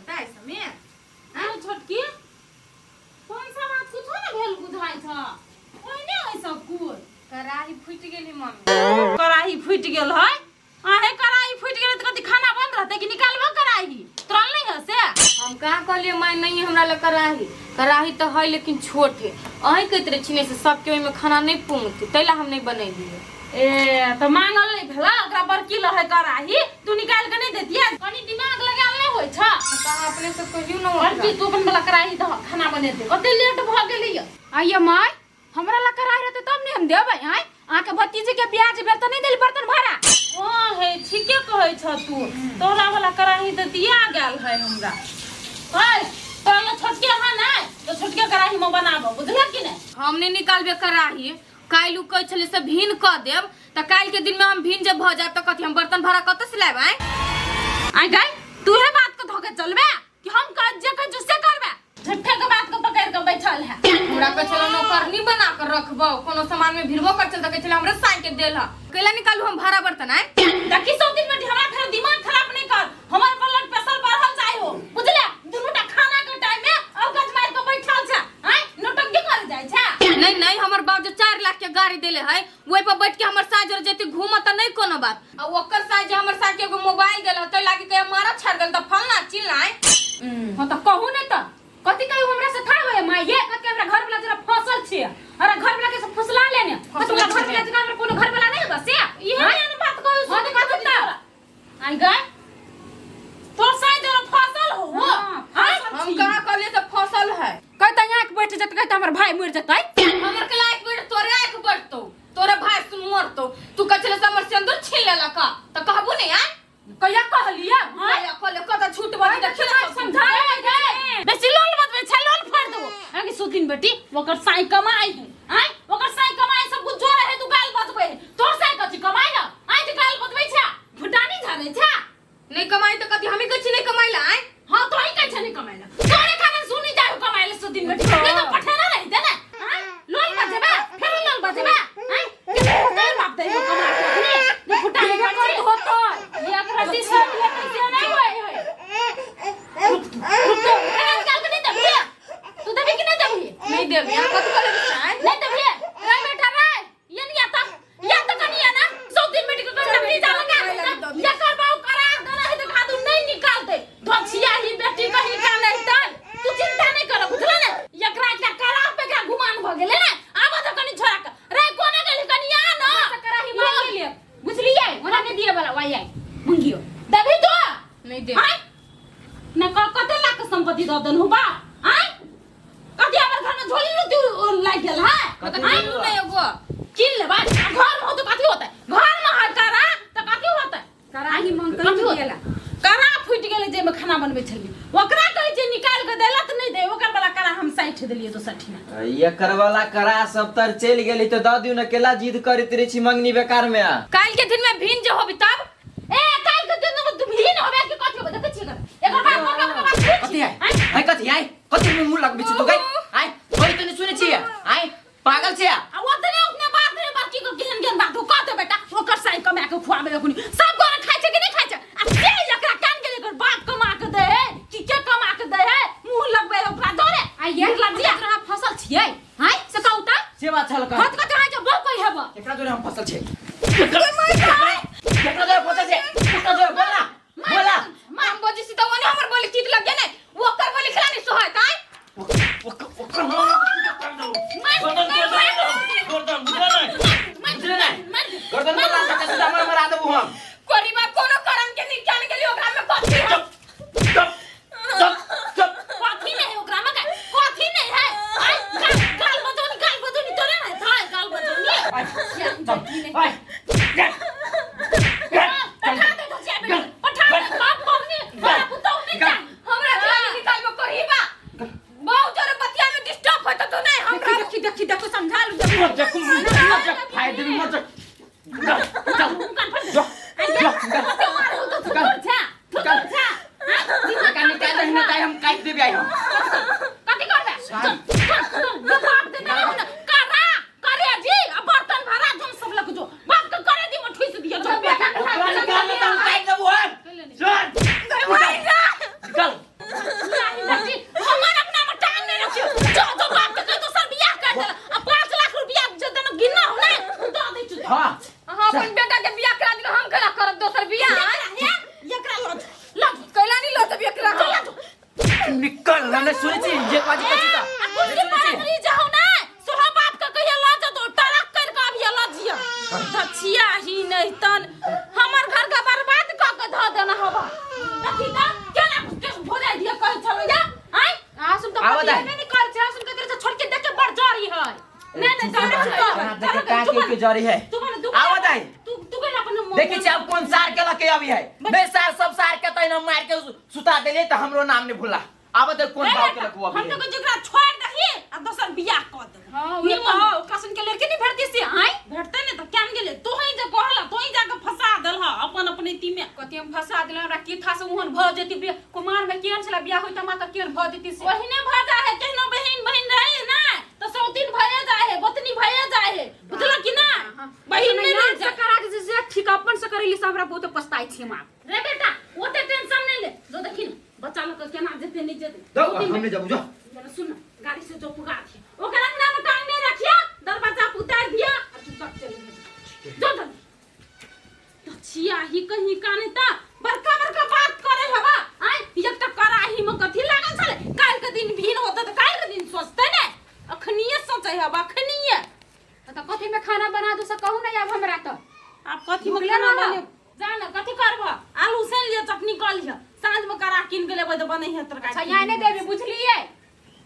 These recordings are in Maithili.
चलतै एहि सबमे? आँय छोटकी, कोन सा बात कुछो ने भेल बुझाइ छ, ओहिने है सब कुछ। कड़ाही फूटि गेल है मम्मी। कड़ाही फूटि गेल है? आहे, कड़ाही फूटि गेलै तऽ कथी खाना बंद रहतै कि निकालबो कड़ाही? तुरंत नहीं है से? हम कहाँ कहलियै माय, नहीं हमरा लग कड़ाही। कड़ाही तऽ है लेकिन छोट है। अहीं कहैत रहै छी ने से सबके ओहिमे खाना नहि पुंगतै, ताहि लए हम नहि बनेलियै। ए, तऽ मांगल नहि भेला ओकरा? बड़की लहै कड़ाही, तू निकालि के नहि देतियै? कनी दिमाग लगायल नहि होइ छ? तऽ अहाँ अपने से कहियौ ने ओकरा। बड़की, तू अपन वाला कड़ाही दह, खाना बनेतै। कते लेट भऽ गेलैया। आइये माय, हमरा लग कड़ाही रहतै तब ने हम देबै। आँय, अहाँके भतीजी के बियाह जे भेल तऽ नहि देली बर्तन भाड़ा। हँ हे, ठीके कहै छ तू। तोरा वाला कड़ाही तऽ दिया गेल है हमरा। है तोरा लग छोटके है ने, तऽ छोटके कड़ाही में बनाबो, बुझलक कि नहि? हम नहि निकालबै कड़ाही। काल्हि ओ कहै छलै से भीन कऽ देब, तऽ काल्हि के दिन में हम भीन जब भऽ जायब तऽ कथी हम बर्तन भाड़ा कतऽ से लायब? आँय? आइ गई, तू हे बात को धोके चलबे कि हम कह जे कह से करबे? झूठे के बात को पकड़ के बैठल है। हमरा कहै छलै नौकरनी बना कर रखबौ, कोनो सामान में भिड़बो कर चल, तऽ कहै छलै हमरे साइन के देल ह। कैला निकालू हम भाड़ा बर्तन? आँय? देखी सब दिन बेटी, हमरा फेर दिमाग खराब नहीं कर। हमर ब्लड प्रेशर बढ़ल जाय हो, बुझले? दुनू टा खाना के टाइम में अवगत मार के बैठल छ। आय, नौटंकी करे जाय छ। नहीं नहीं, हमर बाप जे 4 लाख के गाड़ी देले है, ओहि पर बैठ के हमर सास जरे जेती घूमत तऽ नहीं कोनो बात। आ ओकर सास जे हमर सास के एगो मोबाइल देल तै लागी के मारा छाड़ देल, तऽ फलना चिल्ला। हाँ, तऽ कहू ने तऽ कथी कहियो हमरा से था होय माय? ये कथी हमरा घर वाला जरा फसल छे, हमरा घर वाला के से फुसला लेने। कथी हमरा घर वाला जरा, हमरा कोनो घर वाला नहीं बस ये इहे ने बात कहू। हाँ, तऽ कथी तऽ आई गए, तोर साई जरा फसल हो वो। हाँ, आय? हम कहाँ कहलिए तऽ फसल है? कहता आँख बैठ जेतै, कहता हमर भाई मर जेतै। हमर के लायक बैठ, तोरे आँख बढ़तौ, तोरे भाई सुन मरतौ। तू कहै छले से हमर सिंदूर छीन लेलक, तऽ कहबू नहीं? आँय? कहिया कहलियै? हाँ, कहले कत झूठ बजी, देखी ने सब। समझा बेसी लोल बतबै छै, लोल फाड़ देबो। आगे सुतिन बेटी, ओकर साई कमाई है। आय, ओकर साई कमाई सब कुछ जोरे है, तू गाल बतबै है। तोर साई कथी कमाई है? आय, जे गाल बतबै छै, फुटानी झाड़ै छै। नहीं कमाई तऽ कथी हमी कहै छी नहीं कमाई ला? आँय? हां, तो ही कहै छै नहीं कमाई ला। तोरे कारण सुनी जाय कमाई ला सुतिन बेटी, नहीं तो पठेना नहीं दे ने। आय, लोल बजेबा, फेर लोल बजेबा। आय, के बाप दे कमा के अपने जे फुटानी कर होतै। एकरा दिशा लेते से नहीं होय है। रुक तू, रुक तू। एना निकाल के नहीं देबही? तू देबही कि नहीं देबही? नहीं देबी। अहाँ कथी कहले? आँय? नहीं देबही? रे बेटा रे, ये नहीं आता, ये तो कनी है ना सौ दिन बेटी को कर नहीं जाला का ये कर बाऊ करा देना है तो खादू नहीं निकालते धोछिया ही बेटी कहीं का नहीं। त तू चिंता नहीं कर, बुझला ने? एकरा एकटा करा पे का गुमान भ गेले ने। आब तो कनी छोड़ा के रे, कोना गेली? कनी आ न। कड़ाही मांगी ले, बुझलियै? ओना नहि दिए वाला वाई आई मंगियो। देबही तो? नहीं देबी। आय ने, कते लाख के संपत्ति दऽ देलहु बाप? आय, कथी हमर घर में झोली लुटी लागि गेल है? कथी आय? लेलु ने एगो? किन लेबै। आ घर में होतै, कथी होतै? घर में है करा तऽ कथी होतै? कड़ाही मांगतै कथी होतै? दिएला। करा फूटि गेलै जाहिमे खाना बनबै छलियै। ओकरा कहै छै निकालि कऽ देला तऽ नहि दे। ओकर वाला करा हम साठि देलियै दोसर ठिना। एकर वाला करा सब तर चलि गेली तऽ दऽ दियौ ने। केला जिद करैत रहै छी मंगनी बेकार में? काल्हि के दिन में भीन जे होबी तब? ए, काल्हि के दिन में तू भीन होबे कि कथी होबे, देखै छियै एकर एकर बात, बड़का बड़का बात सुनै कथी छियै। आइ? आइ कथी आइ? कथी मुँह मुँह लगबै छी तू गै? आइ बोली तनी सुनै छियै? आइ पागल छियै? आ ओतने ओतने बात रे, बड़की को केहन केहन बात हो कहते। बेटा, ओकर साई कमा के खुआबे अखनी सब गोरे खाइ छै कि नहि खाइ छै? आ से एकरा कान गेल, एकर बाप कमा के दे है कि के कमा के दे है, मुंह लगबे है ओकरा जोरे। आ ये निर्लज्जिया। अहाँ फसल छियै? आँय, से कहू तऽ। सेवा छल कर। हत कते अहाँ जे बहु कहि हेब। केकरा जोरे हम फसल छै? केकरा जोरे फसल छै? केकरा जोरे? बोला, बोला। हम बजै छी तऽ ओने हमर बोली चित लग गेल ने, ओकर बोली खेला नहीं सोहत। आँय? ओकर ओकर गर्दन तोड़ दे, गर्दन, बुझले नै? बुझले नै? गर्दन पर ला सके सीधा मर मरा देबू हम। कोरीबा कोनो करम के निकाल गेली, ओकरा में कथी है? चुप चुप चुप चुप। कथी नहीं है ओकरा में? कथी नहीं है? आय, गाल गाल बजौनी, गाल बजौनी तोरे नहीं था गाल बजौनी। आय पठा दे धोसिया बेटी, पठा दे। बाप करनी बाप पुतौ नहीं जा। हमरा खेला निकालबो कोरीबा, बहुत जोरे बतिया में डिस्टर्ब होत तो नहीं हमरा। देखी देखी देखो, समझा लू, देखो। मर जा, मर जा, फाड़ देबी, मर जा। चल चल, जो जो। कते मारू तो थुकुर छा, थुकुर छा। निकाल निकाल दही ना, ताई हम काट देबी आई हम। कथी करबे? चल चल चल, जो बाप दे देने हो ना करा करे जी। आ बर्तन भरा तुम सब लग जो बाप के करे दी, में ठुस दिया जो बेटा के ओकरा निकाल ना त हम काट देबू हम। चल निकाल। बाजी कथी आ कुर्सी पर रखली जाओ ना सोहा बाप के कहिया ल जतो टरक कर के अभी ल जिया दछिया ही नहीं तन हमर घर के बर्बाद क के ध देना हवा देखी त केना के भोजाई दिया कहै छलो या आय आ सुन त आवा दाइ। पतिएबे नहीं कर छै सुन के तेरे से छोड़ के देख के बड़ जरी है नहीं नहीं जरे चुप कहाँ देखे कहाँ के के जरी है तू बने तू आवा दाइ। तू तू के अपन देखी छी अब कोन सार के लके अभी है नहीं सार सब सार के तैन हम मार के सुता देले त हमरो नाम नहीं भूला आब त कोन भाव के लकू हम अभी तो जेकरा छोड़ दही आ दोसर बियाह क दे हां उ तो ओकरा सुन के लड़के नहीं भरती से आय भेटते ने त केन गेले तू ही जे कहला तू ही जाके फंसा देलह अपन अपने ती में कथी हम फंसा देला हमरा की था से ओहन भ जेती कुमार में केहन छला बियाह होई त माता केहन भ जेती से ओहिने भ जा है केहनो बहिन बहिन रहे ना तो सौतीन भये जाए है गोतनी भये जाए है बुझल कि ना बहिन नहीं रह से जा करा के जे ठीक अपन से करेली से हमरा बहुत पछताई छी हम आब। रे बेटा ओते टेंशन नहीं ले जो देखी ना बच्चा लोग के केना जेते नहीं जेते दो हमने जाबू जो जरा सुन ना, गाड़ी से जो पुगा थी ओकरा अंगना में टांग नहीं रखिया दरवाजा पर उतार दिया आ चुपचाप चली जा जो जल्दी तो छिया ही कहीं काने ता बड़का बड़का बात करे हवा आय एकटा कराही में कथी लागल छले काल के दिन भीन होते त काल के दिन सोचते ने अखनिए सोचे हवा अखनिए त कथी में खाना बना दू से कहू नहीं आब हमरा त आब कथी में भुखले खाना रहब। बने जा ना कथी करब आलू उसन लिअ चटनी कऽ लिअ साँझ में करा कीन के लेबै तऽ बनै है तरकारी अच्छा यहाँ नहीं देबी बुझलिए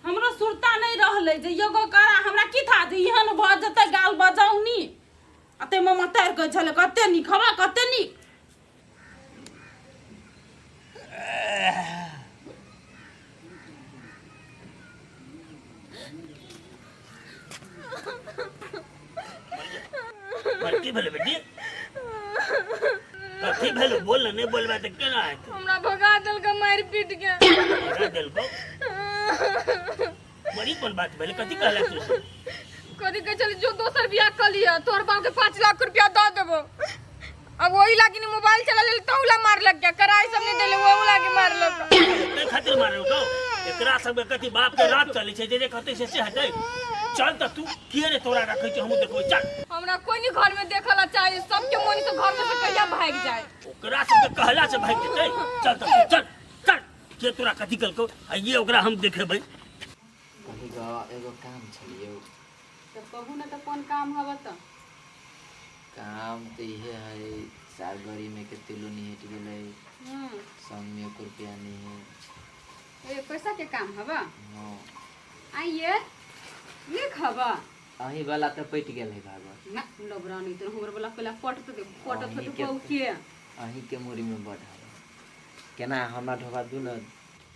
हमरो सुरता नहि रहलै जे एगो करा हमरा की था जे एहन भऽ जेतै गाल बजौनी आ ताहिमे मतारि कहै छलै कते नीक हवा कते नीक की भेलै बेटी कथी भेलो बोल ने नहि बोलबै तऽ केना हेतै हमरा भगा देलकै मारि पीट के भगा देलकौ बड़ी कोन बात भेलै कथी कहला तू सब कथी कहै छलै जो दोसर बियाह कऽ लिअ तोहर बाप के 5 लाख रुपया दऽ देबो। अब वही लागी ने मोबाइल चला लेल तहु ला मारलक क्या कराई सब नहीं देले वही लागी मारलक। ताहि खातिर मारलकौ? एकरा सबके कथी बाप के राज चलै छै जे जे कहतै से से हेतै। चल तऽ तू किए ने तोरा रखै छै हमहूँ देखबै चल। हमरा कोई नहीं घर में देखला चाहिए, सबके मन से घर में से कहिया भाग जाए। ओकरा सबके कहला से भागि जेतै। चल तऽ तू चल चल के तोरा कथी कहलकौ आ ये ओकरा हम देखेबै। कही ग एगो काम छलियै। तऽ कहू ने तऽ कोन काम हब तऽ? काम तऽ इहे है सार गरी में के तेलो नहीं हट गेलै संग में एको रुपया नहीं है। ए पैसा के काम हब? हाँ। आइए लिख हब। अहीं वाला तऽ पटि गेल है भागल। ना लबरा नहीं तो हमर वाला पहला पट तो दे पटत अहीं होते के बहु के। अहीं के मुड़ी में बढ़ हब केना हमरा ढोबा दू न।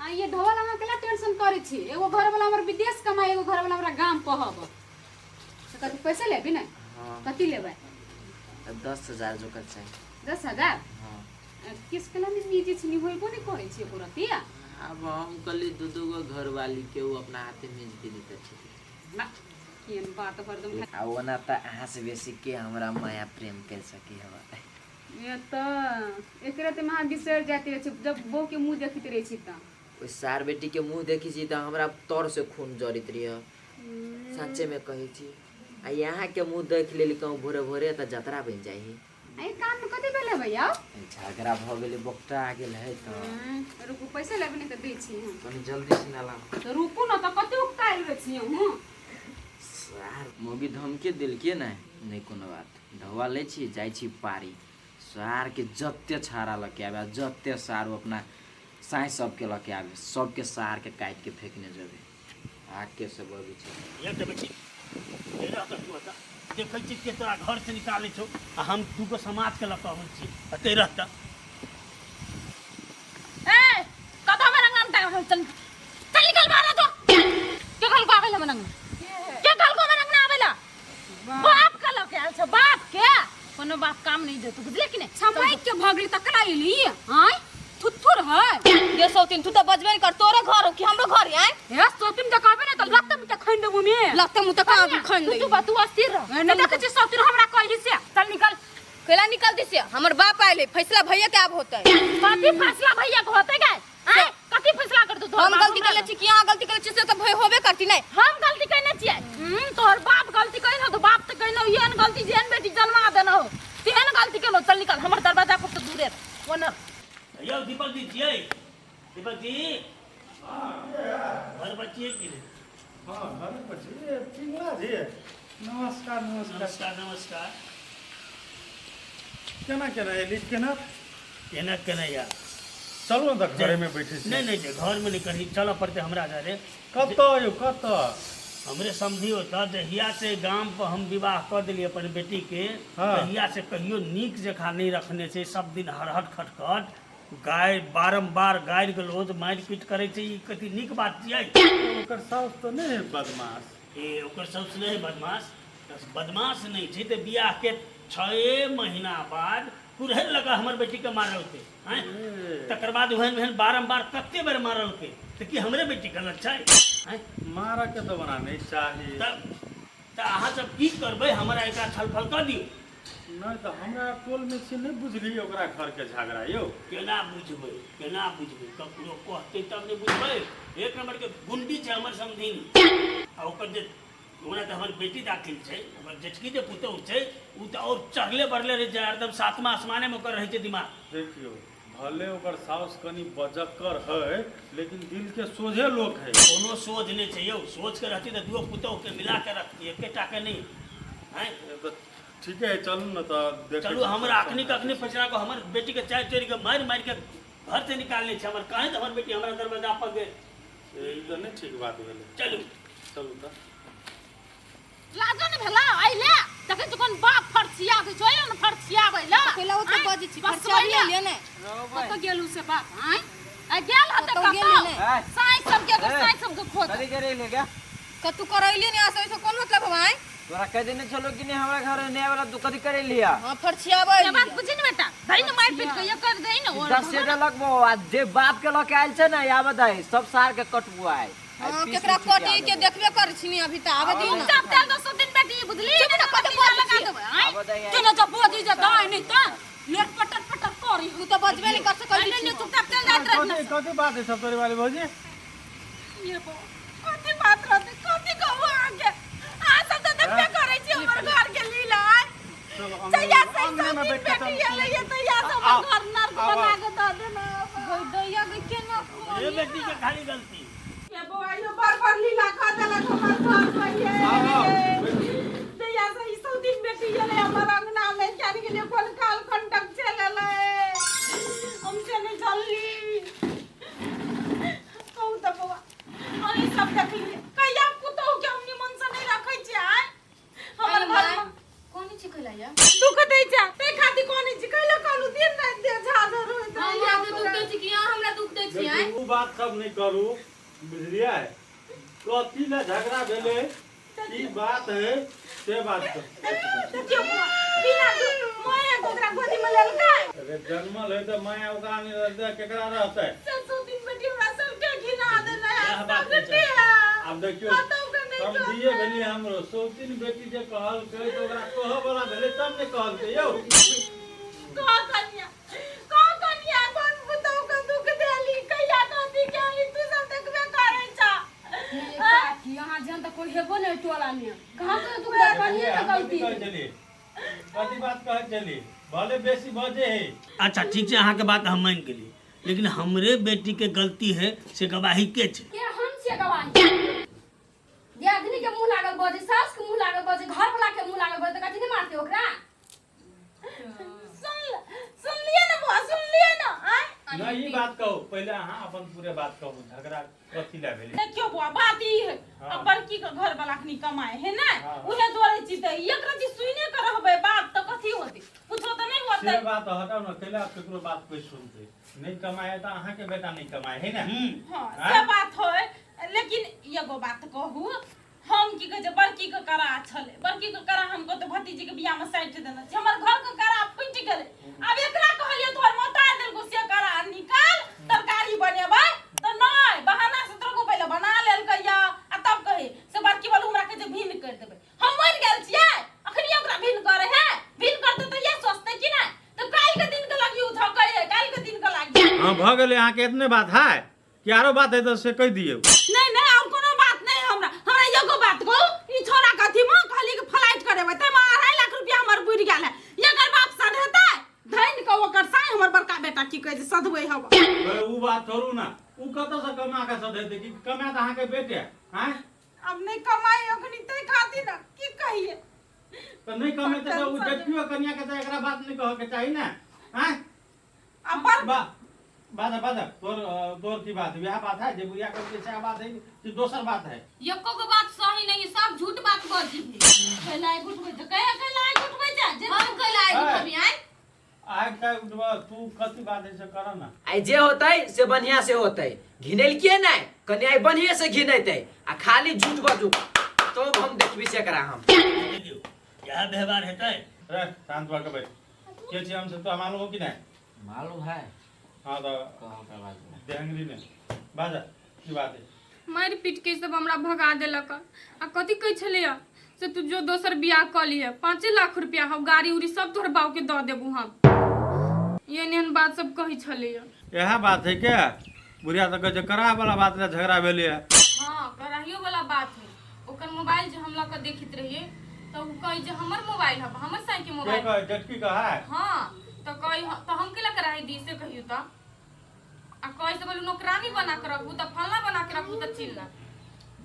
आइए ढोबा अहाँ केला टेंशन करै छी? एगो घर वाला हमर विदेश कमाई एगो घर वाला हमरा गाम पहब तऽ कथी पैसा लेबी ने? हाँ। कथी लेबै? 10,000 जोकर चाही। 10,000? हाँ। किस केला नहीं निजी छी होइबो नहीं करै छी एको रति। अब हम कहली दू दू गो घरवाली के उ अपना हाथे मिल दिली तऽ ठीक। ना केहन बात हरदम। आ ओना तऽ अहाँ से बेसी के हमरा माया प्रेम कर सकी हवा? ये तऽ एकरे तऽ अहाँ बिसरि जाइत रहै छी जब बहू के मुँह देखैत रहै छी तऽ। ओहि सार बेटी के मुँह देखै छी तऽ हमरा तर से खून जरैत रहिय सच्चे में कहै छी। आ यहाँ के मुँह देख लेली कहूँ भोरे भोरे तऽ जतरा बनि जाइ। आ ई काम कथी भेलै भैया? झगड़ा भऽ गेलै बोकटा आ गेल है तऽ। रुकू पैसा लेबै नहि तऽ दै छी हम। कनी जल्दी से ना लाउ। तऽ रुकू ने तऽ कते उकतायल रहै छी अहूँ। सार मौगी धमकी देलकै ने नहि कोनो बात ढौआ लै छी जाइ छी पारी सार के जते छाड़ा लऽ के आबे आ जते सार अपना साँइ सबके लऽ के आबे सबके सार के काटि के फेकने जेबै आके सब अबै छै। ये तऽ बेटी ए रह तऽ तू एतऽ देखै छी के तोरा घर से निकालै छौ आ हम दूगो समाज के लऽ कऽ अबै छी एतै रह तऽ। ए कतऽ हमर अंगना में टांग चल चल निकल बाहर जो। के कहलको आबै हमर अंगना? के कहलको हमर अंगना आबै ला? बाप के लऽ के आयल छै बाप के कोनो बाप काम नहीं देतौ बुझले कि नहीं? छमैक के भगली तकला एली आय थुथुर है। ये सौतीन तू तो बजबे नहीं कर, तोरे घर हो कि हमरो घर है? ए सौतीन तऽ कहबे ने तऽ लत्ते मुत्ते खैन देबू मे। लत्ते मुत्ते कहाँ खैन तू देबू? चुप तू अस्थिर रह। नहीं देखै छी सौतीन हमरा कहि से चल निकल। कैला निकल दी से? हमर बाप आयल है, फैसला भैया के आब होतै। कथी फैसला भैया के होतै गै? आय कथी फैसला कर दू तोहर हम बाप गलती हमरा करले छी कि अहाँ गलती करले छी से तऽ भय होबे करती नहीं। हम गलती कयने छियै। तोहर बाप गलती कयने तो बाप तऽ कयने एहन गलती जेहन बेटी जन्मा देने हो तेहन गलती केलहुँ। चल निकल हमर दरवाजा पर तऽ दूरे रह ओनर। यौ दीपक जी छियै? दीपक जी घर पर छियै कि नहि? हाँ, घरे पर छी। ए, पिंगला जी, नमस्कार नमस्कार। नमस्कार नमस्कार। केना केना एली, केना केना केना यार? चलू ने तऽ घरेमे बैठे छी। नहि नहि, जे घरमे नहि करी, चलऽ पड़तै हमरा घरे। कतऽ यौ, कतऽ? हमरे समझियो तऽ जहिया से गाम पर हम विवाह कऽ देलियै अपन बेटीके, तहिया से कहियो नीक जकाँ नहि रखने छै। सब दिन हरहट खटखट गारि, बारम्बार गारि गलौज, मारि पीट करै छै। ई कथी नीक बात छियै? ओकर साउस तऽ नहि है बदमाश? ए, ओकर साउस नहि है बदमाश? बदमाश नहि छै तऽ बियाहके 6 महीना बाद कुरहरि लगा हमर बेटीके मारलकै, आँय? तकर बाद ओहन ओहन बारम्बार कते बेर मारलकै, तऽ की हमरे बेटी गलत छै, आँय? मारऽके तऽ ओना नहि चाही। तब तऽ अहाँ सब की करबै? हमरा एकरा छलफल कऽ दियौ। नहि तऽ हमरा टोलमे छी, नहि बुझलियै ओकरा घरके झगड़ा यौ। केना बुझबै, केना बुझबै? ककरो कहतै तब ने बुझबै। एक नम्बरके गुंडी छै हमर समधिनी। आ ओकर जे, ओकरा तऽ हमर बेटी दाखिल छै, ओकर जेठकी जे पुतोहु छै ओ तऽ आओर चढ़ले बढ़ले रहै छै, हरदम सातमा आसमानेमे ओकर रहै छै दिमाग। देखियौ, भले ओकर साउस कनि बजक्कर है, लेकिन दिलके सोझे लोक है। कोनो सोझ नहि छै यौ। सोच के रहती तऽ दुओ पुतोहुके मिला के रखती, एकेटा के नहि। आँय? तऽ ठीके है, चलू ने तऽ देखै चलू। छी। हमरा अखनी के अखनी फैसला कऽ, हमर बेटी के चारि चोरि के मारि मारि के घर से निकालने छै हमर। कहीं तऽ हमर बेटी हमरा दरवाजा पर गेल। ई तऽ नहि ठीक बात भेलै। चलू। चलू तऽ। लाजो ने भेला अइले तखन तो कोन बाप फरसिया दै छै ने फरसियाबै ले। पहिले ओते आँय, बजै छी, बस फरसियाबी ओइले। ले ने। कतऽ गेलू से बाप? आँय, आ गेल हते कतौ गेली कतौ नहि। आँय। साँइ सबके ए। साँइ सबके खोज। कथी करे ले गे? कतू करैली ने, आसे कोन मतलब हवा? आँय? तोरा कह देने छलो कि नहीं हमरा घर में नया वाला तू कथी करे लिया? हाँ, फरसियाबै। ये बात बुझी ने बेटा, धई ने मारि पीट के ये कर दई ने और 10 देलक बो आ जे बाप के लके आयल छै ने, आबत है सब सार के कटबो आय। हाँ, केकरा कटी के देखबे कर छी ने, अभी त आबे दियो ना। चुपचाप चल दो दिन बेटी, बुझली? चुप ना, कते लगा बजै छी? देबै। आँय? आबत है। केना जब बजी जे दाइ नहि तऽ लेट पटर पटर करी। तू त बजबे नहीं कर सकली। नहीं नहीं, चुपचाप चल जात रह। कथी कथी बात है सब तोरी वाली भौजी? ये बो कथी बात रहते, कथी कहू अहाँके? अहाँ सब तऽ देखबे करै छी हमर घर के लीला। आँय? जहिया से अंगने में सब दिन बैठ के बेटी चल। एलै ये तहिया से हमर घर नर्क बना के दऽ देना। गई दैया गई, केना? ये बेटी के खाली गलती। ये बौआ, यो बड़ बड़ लीला कऽ देलक हमर घर पर ये। आउ, आउ, बैठू। जहिया से ई सब दिन बेटी एलै हमर अंगना में, जानि गेलियै कोन काल कंटक चलि एलै। हम से नहि जानली। कहू तऽ बौआ, अहीं सब देखलियै कहिया पुतोहु के हम निमन से नहि रखै छियै? आँय, हमर घर में कोन छी कहला? दुख दै छै तै खातिर कोनी छी कैला कहलू दिन राति दे झाझर होइत रहैया। हमरा दुख दै छी कि अहाँ हमरा दुख दै छी? आँय? देखियौ, उ बात सब नहि करू, बुझलियै? कथी लए झगड़ा भेलै, की बात है, से बात करू। देखियौ बौआ, बिना माया के ओकरा गोदी में लेलकै। अरे जन्मल है तऽ माया ओकरा नहि रहतै, केकरा रहतै? ससुर दिन बेटी हमरा सबके घिना देने है। इएह बात नहि सबके। आब देखियौ, कतौ के नहि। समझिए भेलियै, हमरो सौतीन बेटी जे कहलकै तऽ ओकरा कहऽ वाला भेलै तब ने कहलकै यौ। कह कनिया, कह कनिया, कोन पुतहु के दुख देली? कहिया कथी केली? तू सब देखबे करै छ। काकी, अहाँ जहन तऽ कोई हेबो नहि टोला में, कहाँ से दुख दे कनिए ने गलती। कथी कहै छलियै, कथी बात कहै छलियै? भले बेसी बजे है। अच्छा ठीक छै, अहाँके बात हम मानि गेली, लेकिन हमरे बेटी के गलती है से गवाही के छै? के हम छियै गवाही। दियादनी के मुंह लागल बजे, सास के मुंह लागल बजे, घर वाला के मुंह लागल बजे, तऽ कथी नहि मारते ओकरा? सुन, सुनलियै ने बौआ, सुनलियै ने? आँय? नहि, ई बात कहू पहिले, अहाँ अपन पूरे बात कहू, झगड़ा कथी लए भेलै? देखियौ बौआ, बात ई है, हाँ। अब बड़की के घर वाला अखनी कमाए है ने, हाँ। उहे जोड़े छी तऽ एक रति सुने के रहबै बात तऽ कथी होतै? कुछो तऽ नहि होतै। से बात हटाउ ने, कैला केकरो बात कोई सुनतै? नहि कमाए तऽ अहाँके बेटा नहि कमाए है ने? हाँ, आँय? से बात है, लेकिन एगो बात कहू, हम की कहै छै, बड़की के करा छलै, बड़की के करा हम कतौ भतीजी के बियाह में साटि देने छी, हमर घर के करा फुटि गेलै। आब एकरा कहलियै तोहर मोता देलको से करा निकाल, तरकारी बनेबै, तऽ नहि, बहाना से तोरको पहिले बना लेलकै या आ तब कहै से बड़की वालू हमरा कहै छै भिन्न करि देबै। हम मरि गेल छियै? अखनी ओकरा भिन्न करे है, भिन्न करतै तऽ इएह सोचतै कि नहि? तऽ काल्हि के दिन के लागी उ झकै है, काल्हि के दिन के लागी। हाँ, भऽ गेलै। अहाँके एतने बात है कि आरो बात है तऽ से कहि दियौ। नहीं नहीं, और कोनो बात नहीं। हमरा हमरा एगो बात कहू, ई छोरा कथी में कहली कि फ्लाइट करेबै, ताहिमे 2.5 लाख रुपया हमर बुड़ि गेल है। एकर बाप सधेतै धनि के ओकर साई हमर बड़का बेटा की कहै छै सधबै हवा। अरे उ बात छोड़ू ना, उ कतऽ से कमा के सधेतै? कि कमाए तऽ अहाँके बेटे आँय? आब नहि कमाइ अखनी तै खातिर ने की कहिए। तऽ नहि कमेतै तऽ उ जेठकियो कनिया के तऽ एकरा बात नहि कहऽ के चाही ने आँय? आ बड़ बा बात बात तोर तोर की बात वएह बात है जे बुढ़िया कहलकै सएह बात है कि दोसर बात है? एको गो बात सही नहीं है, सब झूठ बात बजी है। कैला आगि उठबै छै, कहिया कैला आगि उठबै छै जे हम कैला आगि उठबी आँय? आइ काय उठबऽ तू, कथी बात है से कर ना। आइ जे होतै से बढ़िया से होतै। घिनेलकिए नहि कनि, आइ बढ़िए से घिनेतै आ खाली झूठ बजू तो हम देखबी से एकरा हम। देखियौ इएह व्यवहार हेतै। रे शांत भऽ के बैठ। के छी हम सब तो मालूम हो कि नहीं? मालूम है। हाँ तो कहो ओकरा बाद में। देहंगरी ने बाजा की बात है? मारि पीट के सब हमरा भगा देलक आ कथी कहै छलैया से तू जो दोसर बियाह कऽ लिहे, 5 लाख रुपया हम गाड़ी उड़ी सब तोहर बाबू के दऽ देबू हम, एहन एहन बात सब कहै छलैया। इएह बात है के बुढ़िया तऽ कहै छै करा वाला बात रे झगड़ा भेलै है। हाँ, कराहियो वाला बात है। ओकर मोबाइल जे हम लऽ कऽ देखैत रहियै तऽ ओ कहै जे हमर मोबाइल है, हमर साई के के मोबाइल। कहै? जेठकी कहै? हाँ, तऽ कहै तऽ हम केला कराही दी से कहियौ तऽ। आ कहै से बोलू नौकरानी बना के रखू तऽ फल्ला बना के रखू तऽ चिल्ला।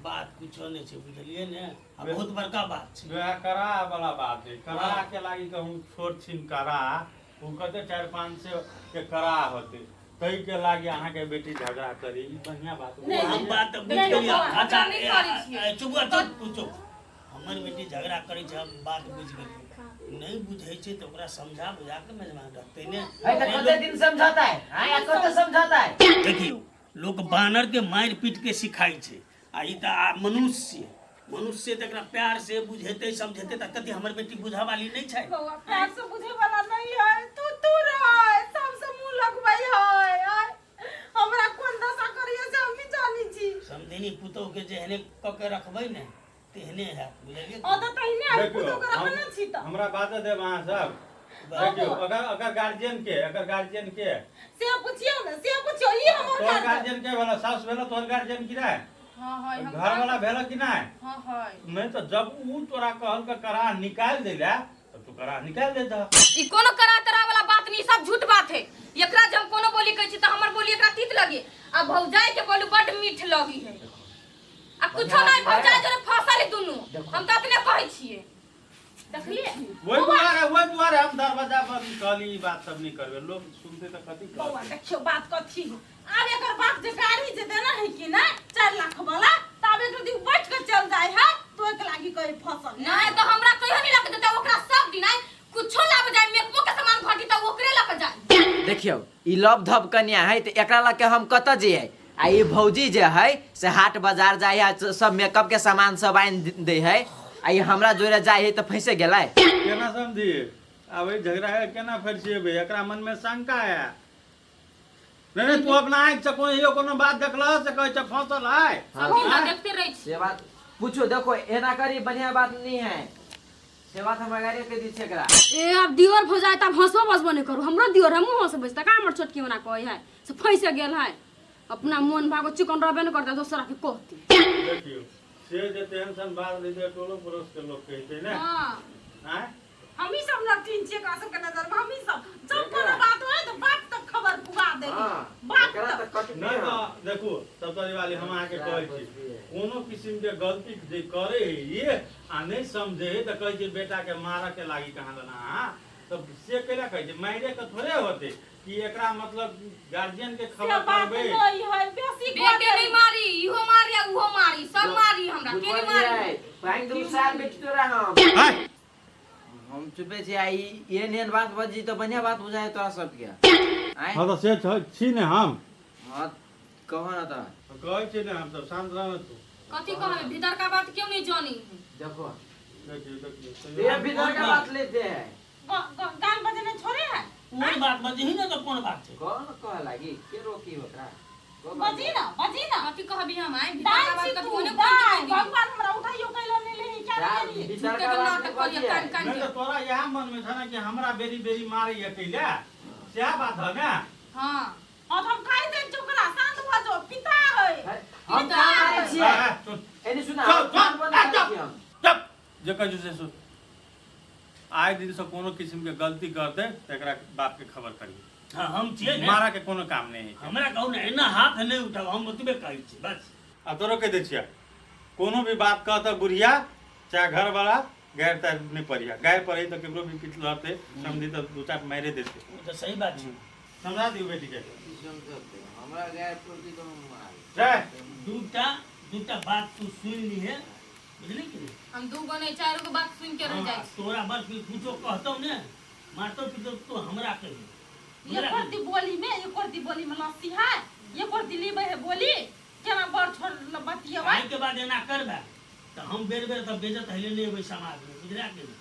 बात कुछो नहि छै, बुझलियै ने? आ बहुत बड़का बात छै। वएह करा वाला बात है। करा के लागी कहूँ छोट छिन करा ओ कहते 4-5 सौ के करा होते, तै के लागी अहाँके बेटी झगड़ा करी, ई बढ़िया बात। ओ हम बात तऽ बुझि नहि, गेलियै। बौआ, अच्छा, हम नहि करै छियै। ए, चुप चुप, तू चुप। हमर बेटी झगड़ा करै छै, हम बात बुझि गेलियै। नहि बुझै छै तऽ ओकरा समझा बुझा के मेजबान रखतै ने। है तऽ कते दिन समझौता है आँय? कते समझौता है? देखियौ, लोक बानर के मारि पीट के सिखाइ छै आ ई तऽ आ मनुष्य मनुष्य तऽ एकरा प्यार से बुझेतै समझेतै तऽ कथी हमर बेटी बुझऽ वाली नहि छै? बौआ, प्यार से बुझे वाला नहीं है, तू तू रह सबसे मुंह लगबै है। आय, हमरा कोन दशा करिए से हम भी जानी छी। समधिनी पुतोह के जेहने कऽ के रखबै ने तेहने हैत, बुझलियै? ओ तऽ तहिने हम देखियौ, पुतोह के रखने छी तऽ हमरा बात देब अहाँ सब। देखियौ, अगर अगर गार्जियन के अगर गार्जियन के से पुछियौ ने, से पुछियौ, ई हमर तोहर गार्जियन। गार्जियन के भेलो? सास भेलो तोहर गार्जियन की रे? हाँ है हम। घर वाला भेलो कि नहीं? हाँ है। नहीं तो जब ऊ तोरा कहल के करा निकाल दे ला तो तू करा निकाल दे दह। ई कोनो करा तरा वाला बात नहीं, सब झूठ बात है। एकरा जब हम कोनो बोली कहै छी तऽ हमर बोली एकरा तीत लगी आ भौजाई के बोली बड मीठ लगी है। आ कुछो नहीं, भौजाई जरे फसल है दुनू, हम तऽ अपने कहै छियै। देखलिए। वही दुआरे हम दरवाजा बंद कहली, ई बात सब नहीं करबे, लोग सुनते तऽ कथी बौआ, कहते? देखियौ बात कथी है। आब एकर बाप जे गाड़ी जे देना है कि ना 4 लाख वाला, तऽ आब एक दिन बैठ के चल जाय है तो एक लागी कही फसल। नहीं तो हमरा कहियो नहीं लग देता। ओकरा सब दिन आइ कुछो लाब जाय, मेकअपो के सामान घटी तऽ ओकरे लग जाय। देखियौ, ई लव धब कन्या है तऽ एकरा लग के हम कतऽ जइयै? आ ई भौजी जे है से हाट बाजार जाइ है, सब मेकअप के सामान सब आनि दै है आ ई हमरा जोरे जाइ है तऽ फंसे गेलै। केना समझी आब ई झगड़ा है, केना फरिसिएबै? एकरा मन में शंका है। नहीं नहीं, तू अपना आँखि से कोई यो कोनो बात देखलह से कहै छै फसल है? सब दिन तऽ देखते रहै छी। से बात पूछो। देखो, एना करी बढ़िया बात नहीं है, से बात हम अगाड़िए कह दी छै एकरा। ए, आब दियोर हो जाए तब हंसबो बजबो नहीं करू। हमरो दियोर, हमहूँ हंसबै तऽ का हमर छोटकी ओना कहै है से फंसि गेल है। अपना मोन भागो चिकन रहबे नहीं करता, दोसरा के कहती। देखियौ, से जे तेहन सन बात रहै टोलो पड़ोस के लोग कहते ने। हाँ। आँय? हमही सब लटीन छियै एकरा सबके नजर में। हमही सब जब कोनो बात होय तऽ बाप तक खबर पुगा दे। बाप एकरा तक। तऽ कटबे। नहीं तऽ देखू, सबतरी वाली, हम अहाँके कहै छी, कोनो किसिम के गलती जे करे है ये आ नहीं समझे है तऽ कहै छै बेटा के मारऽ के लागी कहाँ देना अहाँ तऽ से कैला कहै छै? मारे के थोड़े होते कि एकरा मतलब गार्जियन के से खबर बात करबै। नहीं है बेसी। बेटे नहीं मारी, इहो मारी आ उहो मारी, सब मारी, हमरा के नहीं मारी? पानि दू साल बेटी तोरा हम आँय? हम चुपे छी। आ ई एहन एहन बात बजी तऽ बढ़िया बात बुझाय तोरा सबके आँय? हँ तऽ से छी ने हम। हाँ, कहो ना तऽ। कहै छी ने हम सब, शांत रह ने तू। कथी कहबै? भीतर का बात क्यों नहीं जानी है? देखो। देखियौ, देखियौ। ये भीतर का बात लेते हैं। गाल बजने छोड़े है। कोन बात बजही ने तऽ कोन बात छै? कौन कह लागी के रोकी ओकरा? बजी ना, बजी ना। कथी कहबी हम आइ? भीतर दाइ का बात छी कथी तू कोने दाइ। कोन भगवान हमरा उठाइयो कैला नहीं लेही क्या नहीं। भीतर झूठे का के बात नाटक नहीं करिए बजी कान है। कान नहीं के। तऽ तोरा इएह मन में छ ने कि हमरा बेरी बेरी मारैया कैला, सएह बात है ने? हाँ। हाँ तऽ हम कहि दै छी ओकरा, शांत भऽ जाओ, पिता है। हम कहाँ मारै छियै? आँय, सुन। एने सुना। चल, चल, कान बंद आ, करै चल। छियै हम। चुप, जे कहै छौ से सुन। आइ दिन से कोनो किस्म के गलती करते तऽ एकरा बाप के खबर करिहे। हाँ हम छियै ने। मारऽ के कोनो काम नहि है। हमरा कहू ने, एना हाथ नहि उठाउ, हम ओतबे कहै छी बस। आ तोरो कहि दै छियै, कोनो भी बात कहतऽ बुढ़िया चाहे घरवाला, गारि तारि नहि पढ़िया। गारि पढ़ी तऽ केकरो भी पीठ लड़तै समझी तऽ दू चारि मारि देतै। ओ तऽ सही बात छै। समझा दियौ बेटीके। की समझतै? हमरा गारि पड़तै तऽ हम मारबै। जाय। दूटा दूटा बात तू सुनि लिहे, बुझली कि नहि? हम दू गो नहीं, चारो गो बात सुन के रह जाय हाँ, छी। तोरा बस भी कुछो कहतौ ने, मारतौ पिटतौ, तू हमरा कहियो। ये कर दी बोली में, ये कर दी बोली में लस्सी है, ये कर दी लीबे है बोली केना बड़ छोड़ बतियेबै। आइ के बाद एना करबे तऽ हम बेर बेर तऽ बेजत हेले नहि अबै समाजमे, बुझला कि नहि?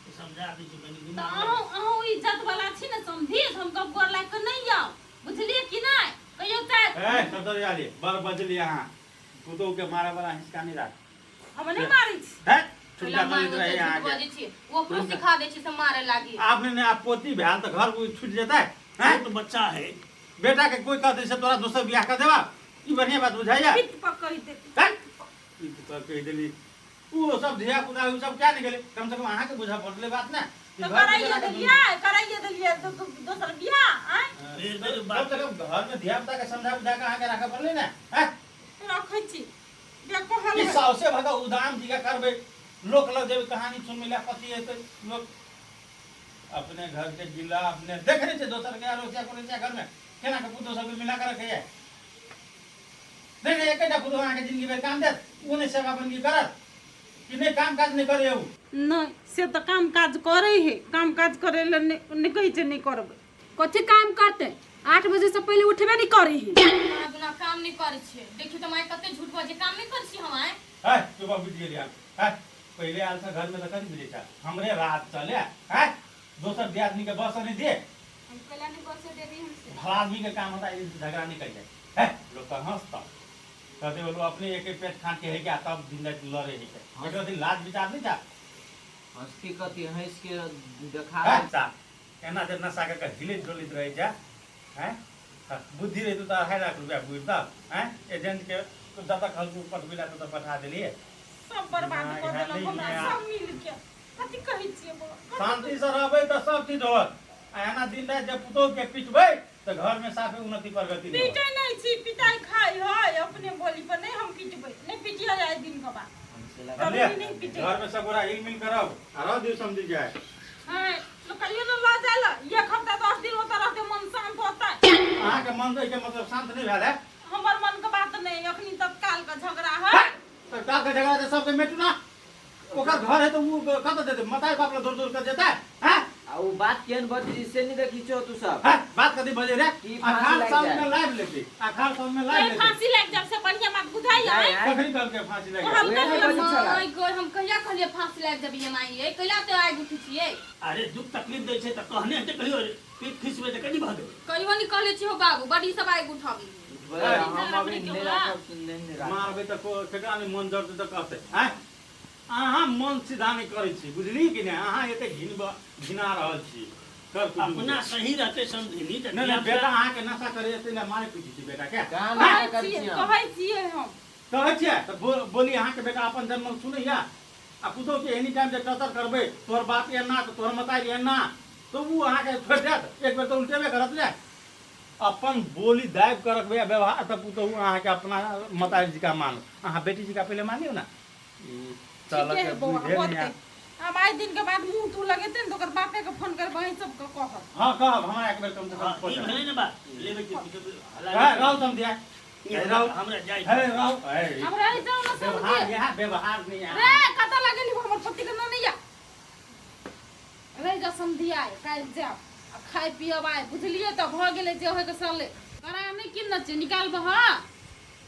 तऽ समझा दै छी कनि तऽ दिमाग। अहूँ अहूँ इज्जत वाला छी ने समधी, तऽ हम गप गोर लागि कऽ नहि आउ, बुझलियै कि नहि? कहियो चाहे ए सदर वाली बड़ बजली अहाँ। पुतोहु के मारे वाला हिसका नहीं राख। हम नहि मारै छी। है कैला छुटका मारबै चलैत रहे तऽ झूठ अहाँके। बजै छी, ओ अपनो सिखा दै छी से मारे लागी। आब नहि, आब पोती भेल तऽ घर छुटि जेतै? हैं? छोट बच्चा है। बेटा के कोई कहतै से तोरा दोसर बियाह कर देबा, ई बढ़िया बात बुझाइया? पिट पर कहि देती। हैं? ई तऽ कहि देली। ओ सब धिया पुता ओ सब क्या निकले, कम से कम अहाँके बुझा पड़लै बात ने कि तऽ घर में कराइए केना के देलियै, कराइए देलियै तऽ दोसर बियाह आँय। बेर बेर कम बात से कम घर में धिया पुता के समझा बुझा के अहाँके राखऽ पड़लै ने? हैं? रखै छी जे कहल। ई साउसे भगा उदाम जी का करबै, लोक लग जेबै कहानी सुनबै ला, कथी हेतै? लोक अपने घर के गिला अपने देख रहे छै, दोसर के अड़ोसिया पड़ोसिया घर में केना के पुतोह सबके मिला के रखैया। देख रहे, एकेटा पुतोह अहाँके जिंदगी भरि काम देत, ओ नहि सेवा बंदगी करत कि नहि काम काज नहि करे उ? नहि, से तऽ काम काज करै है, काम काज करै लए नहि नहि कहै छै नहि करबै। कथी काम करते? 8 बजे से पहले उठबे नहीं करे है। अहाँ बिना काम नहीं करै छियै। देखियौ तऽ माय, कते झूठ बजै, काम नहीं करै छी हम आइ। है चुप, बुझि गेलियै हम। है पहिले आयल से घर में तऽ कथी बुझै छ, हमरे राज चले है, दोसर दियादनी के बस नहीं दे। हम कैला नहीं बसे देबी हमसे? भला आदमी के काम होता है झगड़ा नहीं कर जाए है, लोग तो हंसता कहते बोलो अपने एक एक पेट खा के है क्या, तब दिन रात लड़े है के एक दिन लाज विचार नहीं था। हंसती कथी? हंस के देखा है सा एना जे नशा के हिलैत डोलैत रहे जा हैं। हाँ, बुद्धि रहितो तऽ 2.5 लाख रुपया बुझता हैं, एजेंट के तो जतऽ कहलको पठबै ला ततऽ पठा देलियै। सब बर्बाद दिमाग कऽ है देलक नहीं हमरा है। सब मिल के। कथी कहै छियै बौआ? शांति से रहबै तऽ सब चीज होत, आ एना दिन राति जे पुतोह के पिटबै तऽ घर में साफे उन्नति प्रगति नहि होत। पीटै नहि छी, पिटाइ खाइ है अपने बोली पर। नहि, हम पिटबै नहि, पिटिया जाय दिन के बाद। समझलियै? कभी नहि पिटै। घर में सब गोरा हिल मिल करब आ रह दियौ समझि जाय। हाँ, लोग कहियो ने लऽ जाय ला, एक हफ्ता 10 दिन ओतऽ रहतै, मन शांत होतै। अहाँके मन एहिके मतलब शांत नहि भेल है? हमर मन के बात नहि, अखनी तत्काल के झगड़ा है। तऽ काल के झगड़ा तऽ सबके मेटू ना। ओकर घर है तऽ ओ कतऽ जेतै? मताई बाप लग दौड़ दौड़ कऽ जेतै? हैं? आ उ बात केहन बजली से नहीं देखी छो तू सब? हैं? बात कथी बजे रे? की फांसी अखाड़ लागि साल जाए। में लाइव लेतै, अखाड़ साल में लाइव नहीं लेतै। फांसी लागि जाब से बढ़िया बात बुझाइ जाय, है। आय। कखनी कहलकै फांसी लागि हम जाए? उहे नहि बजै छला। माय गो, हम कहिया कहलियै फांसी लागि जेबियै माय? ये कैला तऽ आगि उठै छियै? अरे दुख तकलीफ दै छै तऽ कहने हेतै कहियो, पीठ खिसबै तऽ कनी भऽ गेलै। कहियो नहीं कहले छी हो बाबू, बड़ी सब आगि उठाबी। हम अभी नहि राखब, नहि राखब। मारबै तऽ केकरा नहि मन जरतै तऽ कहतै आँय? अहाँ मन सीधा नहि करै छी, बुझलियै कि नहि? अहाँ एते घिन घिना रहल छी कर कुटुम्ब के। अपना सही रहतै समझिनी तऽ नहि नहि, बेटा अहाँके नशा करे एते लए मारे पीटी छी बेटा के? कहाँ नशा कहै करै छियै छी हम? कहै छियै हम। कहै छियै तऽ बोली अहाँके बेटा अपन जन्मल सुनैया, आ पुतोह के एनी टाइम जे टचर करबै, तोहर बाप एना तऽ तोहर मतारी एना, तऽ ओ अहाँके छोड़ि देत? एक बेर तऽ उल्टेबे करत ने। अपन बोली दाबि कऽ रखबै आ व्यवहार, तऽ पुतोहु अहाँके अपना मतारी जी का मानत। अहाँ बेटी जी का पहिले मानियौ ने। ई चलऽ ठीके के है बौआ। बुझे नहि होतै। आब आइ दिन के बाद मुँह तू लगेतै ने तऽ ओकर बापे के फोन करबै, अहीं सबके कहब। हँ, कहब हमरा एक बेर कम से कम हँ, ई खोजब। भेलै ने बात, लेबै के हला। है रहू समझिया, है रहू। हमरा जाइ। है रहू है। हम रहि जाउ ने व्यवहार समझे। यहाँ व्यवहार नहीं रे है। कतऽ लगेली हमर पति के ननैया? रहि जा समधिया, काल्हि जायब आ खाय पियब आइ, बुझलियै? तऽ भऽ गेलै जे होइके सले। करा नहि किन छै, निकालबह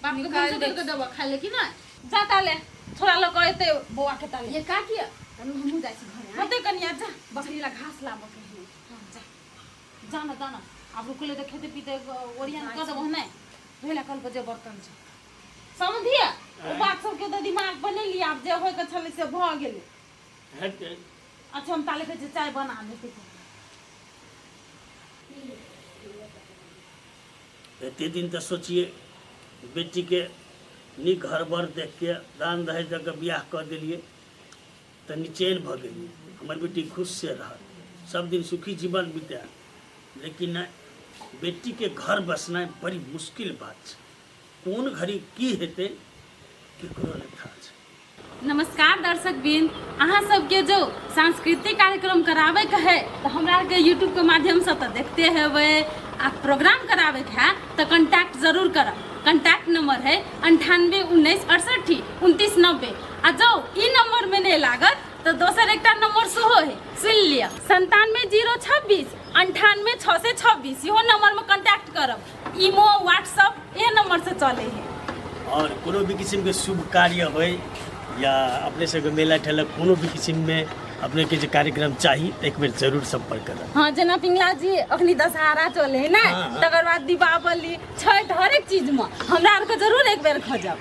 बाप के? निकालि भूसे दै करि कऽ देबह खाय ले कि नहि? जा ताले, थोड़ा लऽ कऽ एतै बौआ के ताले। ये का किया तनु, हमहूँ जाइ छी घरे। होतै कनिया, जा। बकरी ला घास लाबऽ के है। हाँ, जा जा ना, जा ना। आब रुकले तऽ खेते पीते ओरियान कऽ देबह। नहि धोइला कल पर जे बर्तन छै समधिया, ओ बात सबके तऽ दिमाग पर नहि लिअ। आब जे होइके छलै से भऽ गेलै। हेतै। अच्छा, हम ताले कहै छियै चाय बना लेते। एते दिन तऽ सोचिए बेटीके नीक घर बर देखके दान दहेज दऽ कऽ बियाह कऽ देलियै तऽ निचैन भऽ गेलियै, हमर बेटी खुश से रहत, सब दिन सुखी जीवन बितायत। लेकिन बेटीके घर बसनाइ बड़ी मुश्किल बात छै। कोन घड़ी की हेतै केकरो नहि था छै। नमस्कार दर्शक बिंद, अहाँ सबके जो सांस्कृतिक कार्यक्रम करावे के है तो हमरा के यूट्यूब के माध्यम से तो देखते हेबै आ प्रोग्राम करावे के है तो कांटेक्ट जरूर करब। कांटेक्ट नंबर है 98 19 68 29 90 आ जो ई नंबर में नहीं लागत तो दोसर एकटा नंबर सेहो है, सुन लिअ 97 0 26 98 6 से 26 इहो नंबर में कांटेक्ट करब। इमो व्हाट्सअप ये नंबर से चले है। और कोनो भी किस्म के शुभ कार्य होय या अपने सबके मेला ठेला कोनो भी किस्म में अपने के जे कार्यक्रम चाही तऽ एक बेर जरूर संपर्क करब। हाँ, जेना पिंगला जी अखनी दशहरा चले है ना, हाँ, हाँ। तकर बाद दीपावली छठ हरेक चीज में हमरा आरके जरूर एक बेर खोजब।